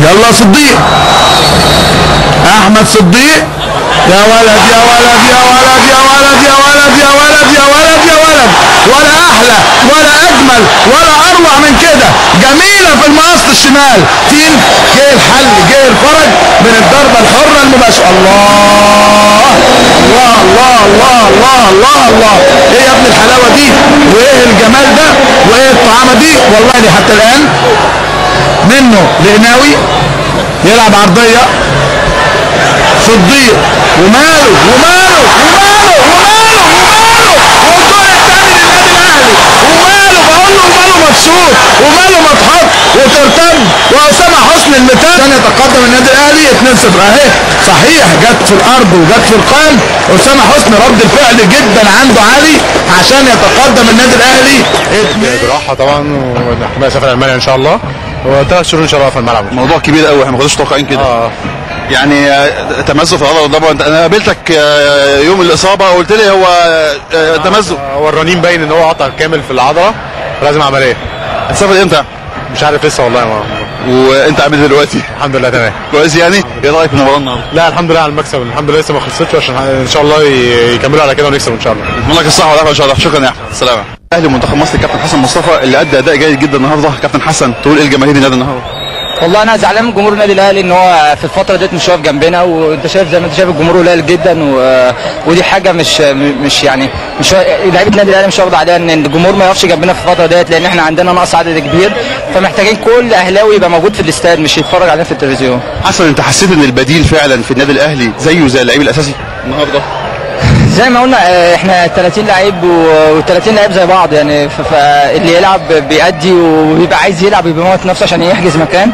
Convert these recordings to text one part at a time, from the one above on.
يلا صديق، احمد صديق، يا ولد يا ولد يا ولد يا ولد يا ولد يا ولد يا ولد يا ولد، ولا احلى ولا اجمل ولا اروع من كده، جميلة في المقص الشمال. تين جه الحل، جه الفرج من الضربة الحرة المباشرة. الله الله الله الله الله الله الله، ايه يا ابن الحلاوة دي، وايه الجمال ده، وايه الطعامه دي. والله دي حتى الان منه لقناوي يلعب عرضية، صديق، وماله وماله وماله وماله وماله، والجول الثاني للنادي الاهلي، وماله، بقول له وماله مبسوط، وماله ما تحط وترتد، واسامة حسني المثال. ثاني يتقدم النادي الاهلي 2-0 اهي، صحيح جت في الارض وجت في القائم. اسامة حسني رد الفعل جدا عنده عالي عشان يتقدم النادي الاهلي. براحة طبعا، ونحن سافر المانيا ان شاء الله، وثلاث شهور ان شاء الله في الملعب. موضوع كبير قوي، احنا ما كناش متوقعين كده. يعني تمزق في العضلة طبعا. انا قابلتك يوم الاصابة وقلت لي هو تمزق، هو الرنين باين ان هو قطع كامل في العضلة، لازم عملية. هتسافر امتى؟ مش عارف لسه والله. ما وانت عامل دلوقتي؟ الحمد لله تمام كويس. يعني ايه رايك في المباراة النهارده؟ لا الحمد لله على المكسب، الحمد لله لسه ما خلصتش، عشان ان شاء الله يكملوا على كده ونكسب ان شاء الله. نتمنى لك الصحة والعافية ان شاء الله. شكرا يا احمد، سلامه. اهلي منتخب مصر كابتن حسن مصطفى اللي ادى اداء جيد جدا النهارده. كابتن حسن، تقول ايه لجماهير النادي النهارده؟ والله انا زعلان من جمهور النادي الاهلي ان هو في الفترة ديت مش واقف جنبنا، وانت شايف زي ما انت شايف الجمهور قليل جدا، ودي حاجة مش يعني مش لعيبة النادي الاهلي مش واخده عليها ان الجمهور ما يقفش جنبنا في الفترة ديت، لان احنا عندنا نقص عدد كبير، فمحتاجين كل اهلاوي يبقى موجود في الاستاد مش يتفرج علينا في التلفزيون. حسن، انت حسيت ان البديل فعلا في النادي الاهلي زيه زي اللعيب الاساسي النهارده؟ زي ما قلنا احنا 30 لعيب و30 لعيب زي بعض يعني، فاللي يلعب بيأدي وبيبقى عايز يلعب وبيموت نفسه عشان يحجز مكان.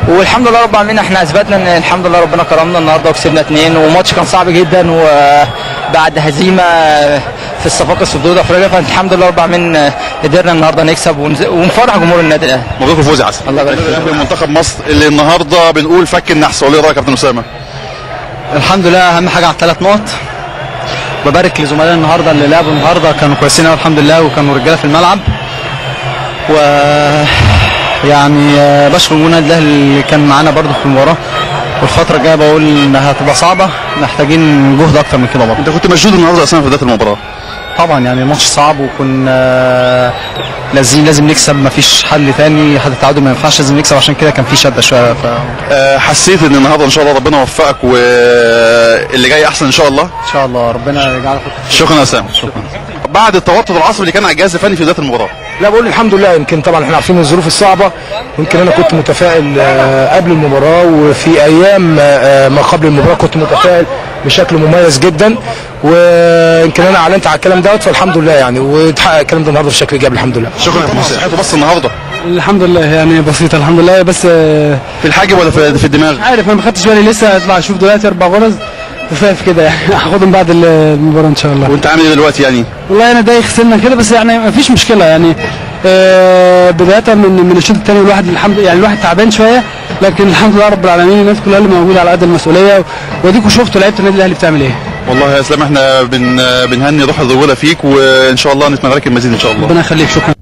والحمد لله رب العالمين احنا اثبتنا ان الحمد لله ربنا كرمنا النهارده وكسبنا 2، وماتش كان صعب جدا وبعد هزيمة في الصفاقس في بطوله افريقيا، فالحمد لله رب العالمين قدرنا النهارده نكسب ونفرح جمهور النادي الاهلي. مبروك الفوز يا عسل. الله يبارك فيك. منتخب مصر اللي النهارده بنقول فك النحس، ولا ايه رايك يا كابتن اسامة؟ الحمد لله، اهم حاجة على الثلاث نقط. ببارك لزملائي النهارده اللي لعبوا النهارده، كانوا كويسين قوي الحمد لله، وكانوا رجاله في الملعب. و يعني بشكر جمهور النادي الاهلي اللي كان معانا برده في المباراة، والفترة الجاية بقول انها هتبقى صعبة، محتاجين جهد اكتر من كده برده. انت كنت مشدود النهارده اصلا في بداية المباراة؟ طبعا يعني الماتش صعب، وكنا لازم نكسب، مفيش حل تاني، حتى التعادل ما ينفعش، لازم نكسب، عشان كده كان في شده شوية. حسيت ان النهارده ان شاء الله ربنا وفقك واللي جاي احسن ان شاء الله؟ ان شاء الله ربنا يجعلك. شكرا يا اسامة. شكرا. بعد التوتر العصبي اللي كان على الجهاز الفني في بداية المباراة. لا بقول الحمد لله، يمكن طبعا احنا عارفين الظروف الصعبة، يمكن انا كنت متفائل قبل المباراة، وفي ايام ما قبل المباراة كنت متفائل بشكل مميز جدا، ويمكن انا اعلنت على الكلام دوت، فالحمد لله يعني واتحقق الكلام ده النهارده بشكل ايجابي الحمد لله. شكرا يا صحته بس النهارده؟ الحمد لله يعني بسيطة الحمد لله، بس في الحاجب ولا في الدماغ؟ عارف انا ما خدتش بالي لسه، هطلع اشوف دلوقتي 4 غرز وفاف كده يعني، هاخدهم بعد المباراة ان شاء الله. وانت عامل ايه دلوقتي يعني؟ والله انا دايخ سنة كده، بس يعني ما فيش مشكلة يعني. بداية من الشوط الثاني الواحد الحمد يعني الواحد تعبان شوية، لكن الحمد لله رب العالمين الناس كلها اللي موجودة على قد المسؤولية، واديكوا شفتوا لعيبة النادي الاهلي بتعمل ايه. والله يا اسلام احنا بنهني روح الرجولة فيك، وان شاء الله نتمنى لك المزيد ان شاء الله. ربنا يخليك، شكرا.